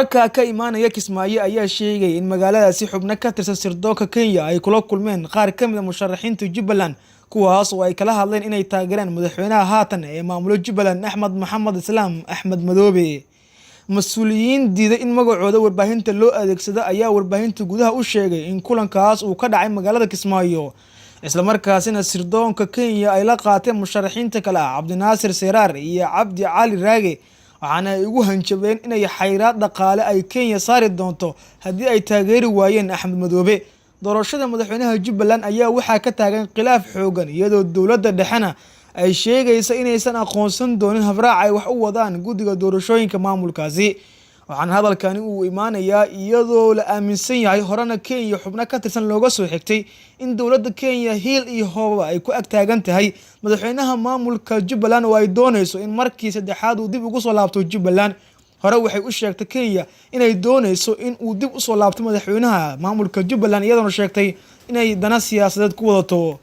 Wararka ka imaanaya Kismaayo ayaa sheegay in magaaladaasi xubno ka tirsan sirdoonka Kenya ay kula kulmeen qaar ka mid ah musharaxiinta Jubbaland, kuwaas oo ay kala hadleen inay taageeraan madaxweynaha haatan ee maamula Jubbaland, Axmed Maxamed Islaam Axmed Madoobe. Mas-uuliyiin diiday in magacooda warbaahinta loo adeegsado ayaa warbaahinta gudaha u sheegay in kulankaas uu ka dhacay magaalada Kismaayo, islamarkaasina sirdoonka Kenya ay la qaateen musharaxiinta kale ah Cabdinaasir Seraar iyo Cabdi Cali Raage, waxaana ay ugu hanjabeen inay xayiraad dhaqaale ay Kenya saari doonto haddii ay taageeri waayeen Axmed Madoobe. Doorashada madaxweynaha Jubbaland ayaa waxaa ka taagan khilaaf xoogan, iyadoo dowladda dhexena ay sheegaysa inaysan aqoonsan doonin habraac ay wax u wadaan guddiga doorashooyinka maamulkaasi. Waxaana hadalkani uu imaanayaa iyadoo la aaminsan yahay, horena Kenya xubno ka tirsan looga soo xigtay, in dowladda Kenya hiil iyo hoobaba ay ku ag taagan tahay madaxweynaha maamulka Jubbaland oo ay dooneyso in markii saddexaad uu dib ugu soo laabto Jubbaland. Hore waxay u sheegtay Kenya inay dooneyso in uu dib usoo laabto madaxweynaha maamulka Jubbaland, iyadoona sheegtay inay dana siyaasadeed ku wadato.